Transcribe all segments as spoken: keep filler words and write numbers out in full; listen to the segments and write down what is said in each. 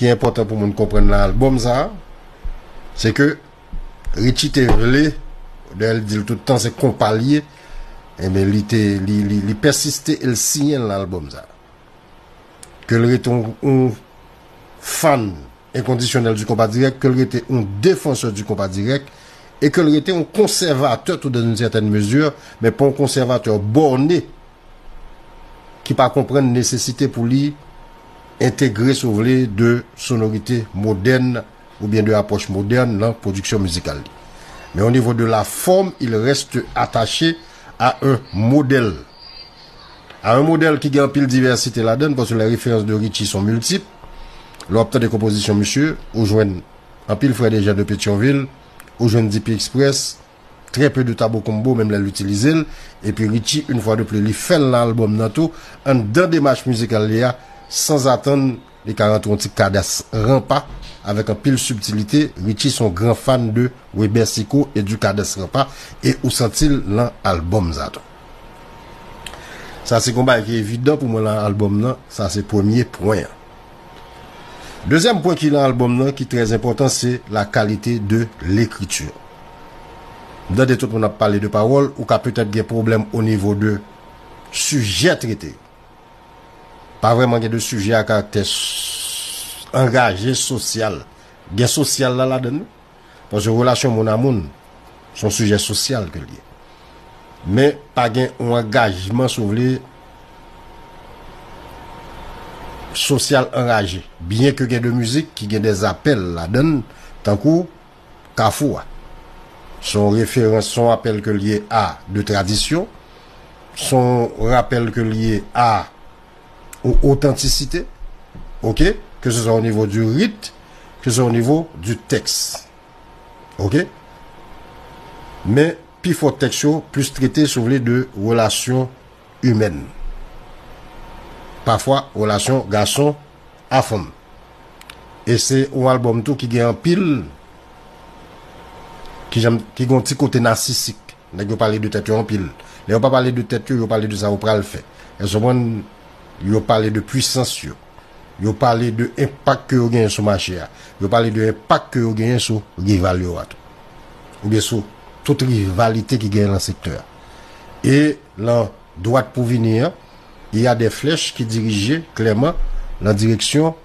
ki enpòtan pou moun konprann nan albòm sa a, se ke Richie te vle, dayè l di l tout tan se konpa l ye, enben li te, li, li, li pèsiste e l siyen l nan albòm sa a. Ke l rete yon, yon fan enkondisyonèl di konpa dirèk, ke l rete yon defansè di konpa dirèk, e ke l rete yon konsèvatè tou dans une certaine mesure, men pa yon konsèvatè bòne ki pa konprann nesesite pou li entegre, si w vle, de sonorite modèn oubyen de apwòch modèn nan pwodiksyon mizikal li. Men o nivo de la forme, il reste attaché à un modèle. A yon modèl ki gen anpil divèsite ladan l, paske les références de Richie sont multiples. Lè w ap tande konpozisyon misye, ou jwenn anpil frè de Jean de Petyonvil, ou jwenn D P Express, très peu de Tabo Combo, menm lè l itilize l. Epi Richie, une fois de plus, li fè l nan albòm nan tou, anndan demach mizikal li a, sanzatann, li ka rantre yon ti kadans ranpa, avèk anpil sibtilite. Richie se yon gran fan de Weber Sicot e du kadans ranpa, e ou santi l nan albòm sa tou. Sa se yon bagay ki evidan pou mwen nan albòm nan, sa se premye pwen an. Dezyèm pwen ki nan albòm nan ki trè enpòtan, se la qualité de l'écriture. M tande tout moun ap pale de pawòl, ou ka petèt gen pwoblèm o nivo de sijè trete. Pa vrèman gen de sijè a karaktè s-, angaje sosyal. Gen sosyal la ladan l wi. Paske relasyon moun a moun, se yon sijè sosyal ke l ye. Men pa gen yon angajman, si w vle, sosyal anraje. Byen ke gen de mizik ki gen de apèl ladan l, tankou Kafou a. Se yon referans, se yon apèl ke l ye a de tradisyon, se yon rapèl ke l ye a yon otantisite, oke, ke se swa o nivo du rit, ke se swa o nivo du tèks. Oke? Men, pifò tèks yo plis trete, si w vle, de relasyon imèn. Pafwa, relasyon gason a fanm. E se yon albòm tou ki gen anpil, ki janm, ki gen yon ti kote nasisik. Nèg yo pale de tèt yo anpil. Lè yo pa pale de tèt yo, yo pale de sa yo pral fè. Èske w konprann? Yo pale de pwisans yo. Yo pale de enpak ke yo genyen sou mache a. Yo pale de enpak ke yo genyen sou rival yo a tou. Oubyen sou tout rivalite ki genyen nan sektè a. E nan dwat pou vini an, il y a des flèches ki dirije klèman nan direksyon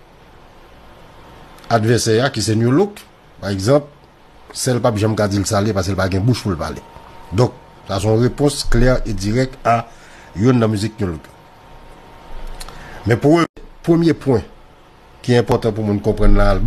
advèsè a, ki se Nu Look, pa egzanp, sèl p ap janm ka di l sa l ye, paske l pa gen bouch pou l pale. Donk, sa se yon repons klè e dirèk a youn nan mizik Nu Look yo. Men pou premye pwen ki enpòtan pou moun konprann nan albòm,